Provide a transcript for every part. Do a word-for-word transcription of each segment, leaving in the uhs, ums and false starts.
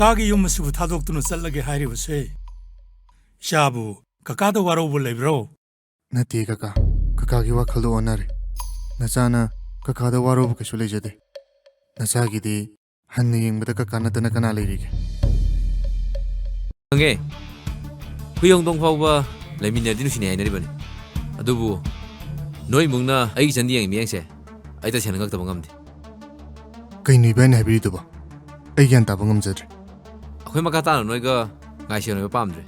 ꯀꯀꯥꯒꯤ ꯌꯨꯝ ꯑꯁꯤꯕꯨ ꯊꯥꯗꯣꯛꯇꯨꯅ ꯆꯠꯂꯒꯦ ꯍꯥꯏꯔꯤꯕꯁꯦ, ꯏꯆꯥꯕꯨ ꯀꯀꯥꯗ ꯋꯥꯔꯧꯕ ꯂꯩꯕ꯭ꯔꯣ? ꯅꯠꯇꯦ ꯀꯀꯥ, ꯀꯀꯥꯒꯤ ꯋꯥꯈꯜꯗꯣ ꯑꯣꯟꯅꯔꯦ꯫ ꯅꯆꯥꯅ ꯀꯀꯥꯗ ꯋꯥꯔꯧꯕ ꯀꯩꯁꯨ ꯂꯩꯖꯗꯦ꯫ ꯅꯆꯥꯒꯤꯗꯤ ꯍꯟꯅ ꯌꯦꯡꯕꯗ ꯀꯀꯥ ꯅꯠꯇꯅ ꯀꯅꯥ ꯂꯩꯔꯤꯒꯦ? ꯈꯪꯉꯦ, ꯍꯨꯏ ꯍꯧꯗꯣꯡ ꯐꯥꯎꯕ ꯂꯩꯃꯤꯟꯅꯔꯗꯤ ꯅꯨꯡꯁꯤꯅꯩ ꯍꯥꯏꯅꯔꯤꯕꯅꯤ꯫ ꯑꯗꯨꯕꯨ ꯅꯣꯏ ꯏꯃꯨꯡꯅ ꯑꯩꯒꯤ ꯏꯆꯟꯗ ꯌꯦꯡꯉꯤ ꯃꯤꯠꯌꯦꯡꯁꯦ ꯑꯩ ꯇꯁꯦꯡꯅ ꯉꯛꯇꯕ ꯉꯝꯗꯦ꯫ ꯀꯩꯅꯣ ꯏꯕꯥꯏꯅ ꯍꯥꯏꯕꯤꯔꯤꯗꯨꯕꯣ? ꯑꯩ ꯒ꯭ꯌꯥꯟ ꯇꯥꯕ ꯉꯝꯖꯗ꯭ꯔꯦ꯫ ꯑꯩꯈꯣꯏ ꯃꯈꯥ ꯇꯥꯅ ꯅꯣꯏꯒ ꯉꯥꯏꯁꯦꯟ ꯑꯣꯏꯕ ꯄꯥꯝꯗ꯭ꯔꯦ꯫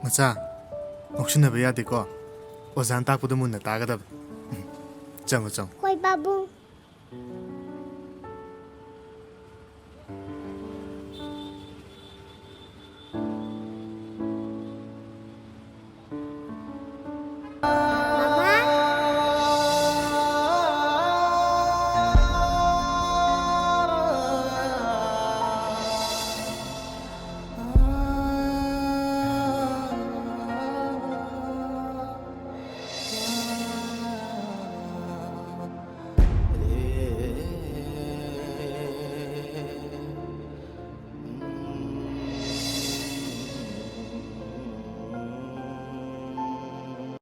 ꯃꯆꯥ, ꯉꯥꯎꯁꯤꯟꯅꯕ ꯌꯥꯗꯦꯀꯣ꯫ ꯑꯣꯖꯥꯅ ꯇꯥꯛꯄꯗꯣ ꯃꯨꯟꯅ ꯇꯥꯒꯗꯕ꯫ ꯆꯪꯉꯣ, ꯆꯪꯉꯣ꯫ ꯍꯣꯏ, ꯄꯥꯕꯨꯡ꯫